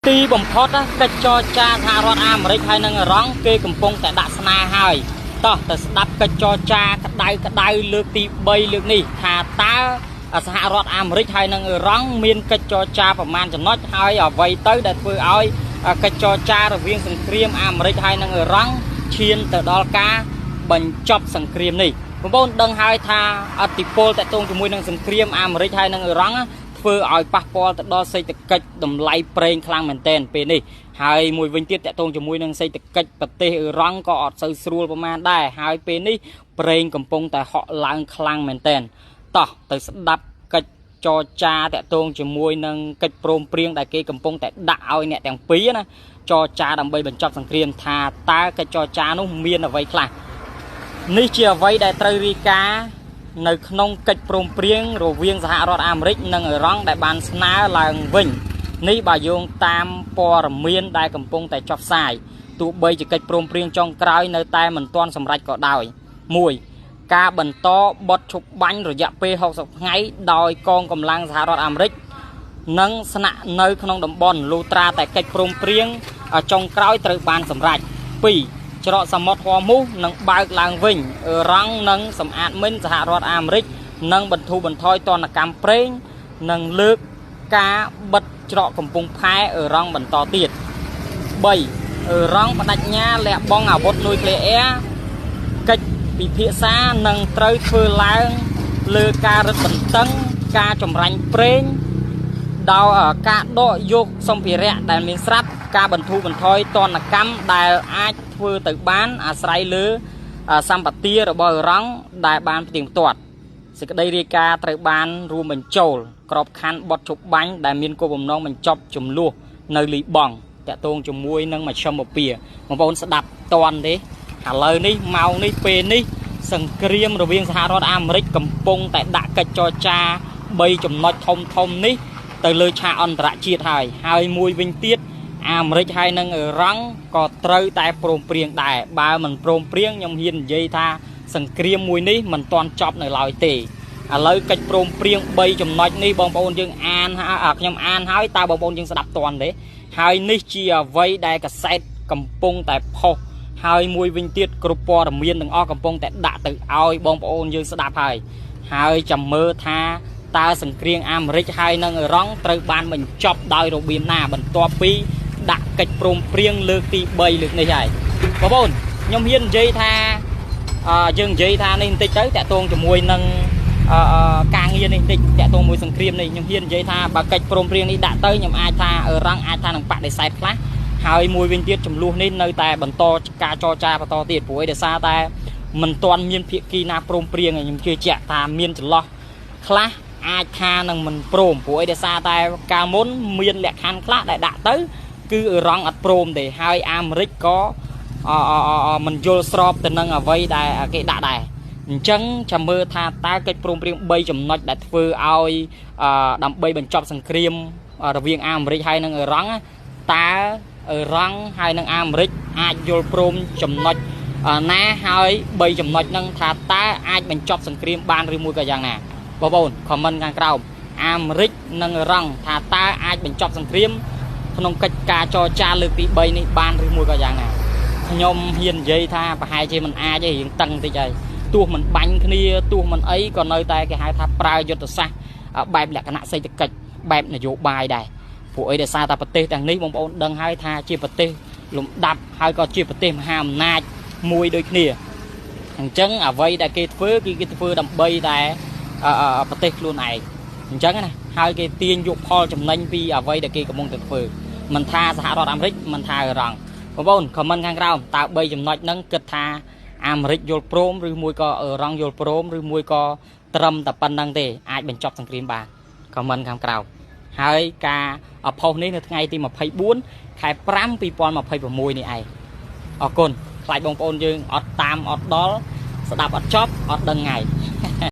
ទីបំផុតណាកិច្ចចរចាសហរដ្ឋអាមេរិកហើយនិងអឺរ៉ង់គេកំពុងតែដាក់ស្នើហើយតោះទៅស្ដាប់កិច្ចចរចាក្តៅក្តៅលើកទី3លើកនេះថាតើសហរដ្ឋអាមេរិកហើយនិងអឺរ៉ង់មានកិច្ចចរចាប្រមាណចំណុចហើយអ្វីទៅដែលធ្វើឲ្យកិច្ចចរចារវាងសង្គ្រាមអាមេរិកហើយនិងអឺរ៉ង់ឈានទៅដល់ការបញ្ចប់សង្គ្រាមនេះបងប្អូនដឹងហើយថាអតិពលតកតងជាមួយនឹងសង្គ្រាមអាមេរិកហើយនិងអឺរ៉ង់ធ្វើឲ្យប៉ះពាល់ទៅដល់សេដ្ឋកិច្ចតម្លៃប្រេងខ្លាំងមែនទែនពេលនេះហើយមួយវិញទៀតតកតងជាមួយនឹងសេដ្ឋកិច្ចប្រទេសអឺរ៉ង់ក៏អត់សូវស្រួលប្រមាណដែរហើយពេលនេះប្រេងកំពុងតែហក់ឡើងខ្លាំងមែនទែនតោះទៅស្ដាប់កិច្ចចរចាតកតងជាមួយនឹងកិច្ចព្រមព្រៀងដែលគេកំពុងតែដាក់ឲ្យអ្នកទាំងពីរណាចរចាដើម្បីបញ្ចប់សង្គ្រាមថាតើកិច្ចចរចានោះមានអ្វីខ្លះនេះជាអ្វីដែលត្រូវរាយការណ៍នៅក្នុងកិច្ចព្រមព្រៀងរវាងសហរដ្ឋអាមេរិកនិងអ៊ីរ៉ង់ដែលបានស្នើឡើងវិញនេះបើយោងតាមព័ត៌មានដែលកំពុងតែចុះផ្សាយទោះបីជាកិច្ចព្រមព្រៀងចុងក្រោយនៅតែមិនទាន់សម្រេចក៏ដោយ1ការបន្តបទឈប់បាញ់រយៈពេល60ថ្ងៃដោយកងកម្លាំងសហរដ្ឋអាមេរិកនិងស្នាក់នៅក្នុងតំបន់លុះត្រាតែកិច្ចព្រមព្រៀងចុងក្រោយត្រូវបានសម្រេច2ច្រកសមុទ្រហ័រមូសនឹងបើកឡើងវិញអឺរ៉ង់និងសម្អាតមិញសហរដ្ឋអាមេរិកនិងបន្ធូរបន្ថយទណ្ឌកម្មប្រេងនិងលើកការបិទច្រកកំពង់ផែអឺរ៉ង់បន្តទៀត3អឺរ៉ង់បដិញ្ញាលះបង់អាវុធនុយក្លេអ៊ែរកិច្ចពិភាក្សានឹងត្រូវធ្វើឡើងលើការរឹតបន្តឹងការចម្រាញ់ប្រេងដោយការដកយកសម្ភារៈដែលមានស្រាប់ការបន្ធូរបន្ថយទណ្ឌកម្មដែលអាចធ្វើទៅបានអាស្រ័យលើសម្បទារបស់អ៊ីរ៉ង់ដែលបានផ្ទៀងផ្ទាត់សេចក្តីរាយការណ៍ត្រូវបានរួមបញ្ចូលក្របខ័ណ្ឌបទឈប់បាញ់ដែលមានគោលបំណងបញ្ចប់ចំនួននៅលីបង់តាក់ទងជាមួយនឹងមជ្ឈិមបូព៌ាបងប្អូនស្ដាប់តន់ទេឥឡូវនេះម៉ោងនេះពេលនេះសង្គ្រាមរវាងសហរដ្ឋអាមេរិកកំពុងតែដាក់កិច្ចចរចា3ចំណុចធំធំនេះទៅលើឆាកអន្តរជាតិហើយហើយមួយវិញទៀតអាមេរិកហើយនិងអ៊ីរ៉ង់ក៏ត្រូវតែព្រមព្រៀងដែរបើមិនព្រមព្រៀងខ្ញុំហ៊ាននិយាយថាសង្គ្រាមមួយនេះមិនទាន់ចប់នៅឡើយទេឥឡូវកិច្ចព្រមព្រៀង3ចំណុចនេះបងប្អូនយើងអានខ្ញុំអានហើយតើបងប្អូនយើងស្ដាប់ទាន់ទេហើយនេះជាអ្វីដែលកាសែតកំពុងតែផុសហើយមួយវិញទៀតគ្រប់ព័ត៌មានទាំងអស់កំពុងតែដាក់ទៅឲ្យបងប្អូនយើងស្ដាប់ហើយហើយចាំមើលថាតើសង្គ្រាមអាមេរិកហើយនិងអ៊ីរ៉ង់ត្រូវបានបញ្ចប់ដោយរបៀបណាបន្ទាប់ពីដាក់កិច្ចព្រមព្រៀងលើកទី3លើកនេះហើយបងប្អូនខ្ញុំហ៊ាននិយាយថាយើងនិយាយថានេះបន្តិចទៅតាក់ទងជាមួយនឹងការងារនេះបន្តិចតាក់ទងមួយសង្គ្រាមនេះខ្ញុំហ៊ាននិយាយថាបើកិច្ចព្រមព្រៀងនេះដាក់ទៅខ្ញុំអាចថាអ៊ីរ៉ង់អាចថានឹងបដិសេធខ្លះហើយមួយវិញទៀតចំនួននេះនៅតែបន្តការចរចាបន្តទៀតព្រោះឯដោយសារតែមិនទាន់មានភាគីណាព្រមព្រៀងខ្ញុំជឿជាក់ថាមានចន្លោះខ្លះអាចថានឹងមិនព្រមព្រោះអីដោយសារតែកាលមុនមានលក្ខខណ្ឌខ្លះដែលដាក់ទៅគឺអ៊ីរ៉ង់អត់ព្រមទេហើយអាមេរិកក៏មិនយល់ស្របទៅនឹងអ្វីដែលគេដាក់ដែរអញ្ចឹងចាំមើលថាតើកិច្ចព្រមព្រៀង3ចំណុចដែលធ្វើឲ្យដើម្បីបញ្ចប់សង្គ្រាមរវាងអាមេរិកហើយនិងអ៊ីរ៉ង់តើអ៊ីរ៉ង់ហើយនិងអាមេរិកអាចយល់ព្រមចំណុចណាហើយ3ចំណុចហ្នឹងថាតើអាចបញ្ចប់សង្គ្រាមបានឬមួយក៏យ៉ាងណាបងប្អូន comment ខាងក្រោមអាមេរិកនិងអ៊ីរ៉ង់ថាតើអាចបញ្ចប់សង្គ្រាមក្នុងកិច្ចការចរចាលើកទី3នេះបានឬមួយក៏យ៉ាងណាខ្ញុំហ៊ាននិយាយថាប្រហែលជាមិនអាចទេរៀងតឹងតិចហើយទោះមិនបាញ់គ្នាទោះមិនអីក៏នៅតែគេហៅថាប្រើយុទ្ធសាស្ត្របែបលក្ខណៈសេដ្ឋកិច្ចបែបនយោបាយដែរព្រោះអីដោយសារតែប្រទេសទាំងនេះបងប្អូនដឹងហើយថាជាប្រទេសលំដាប់ហើយក៏ជាប្រទេសមហាអំណាចមួយដូចគ្នាអញ្ចឹងអ្វីដែលគេធ្វើគឺគេធ្វើដើម្បីតែប្រទេសខ្លួនឯងអញ្ចឹងណាហើយគេទាញយកផលចំណេញពីអ្វីដែលគេកំពុងតែធ្វើមិនថាសហរដ្ឋអាមេរិកមិនថាអ៊ីរ៉ង់បងប្អូន comment ខាងក្រោមតើ3ចំណុចហ្នឹងគិតថាអាមេរិកយល់ព្រមឬមួយក៏អ៊ីរ៉ង់យល់ព្រមឬមួយក៏ត្រឹមតែប៉ុណ្្នឹងទេអាចបញ្ចប់សង្គ្រាមបាន comment ខាងក្រោមហើយការផុសនេះនៅថ្ងៃទី24ខែ5 2026នេះឯងអរគុណខ្លាចបងប្អូនយើងអត់តាមអត់ដល់ស្ដាប់អត់ចប់អត់ដឹងថ្ងៃ។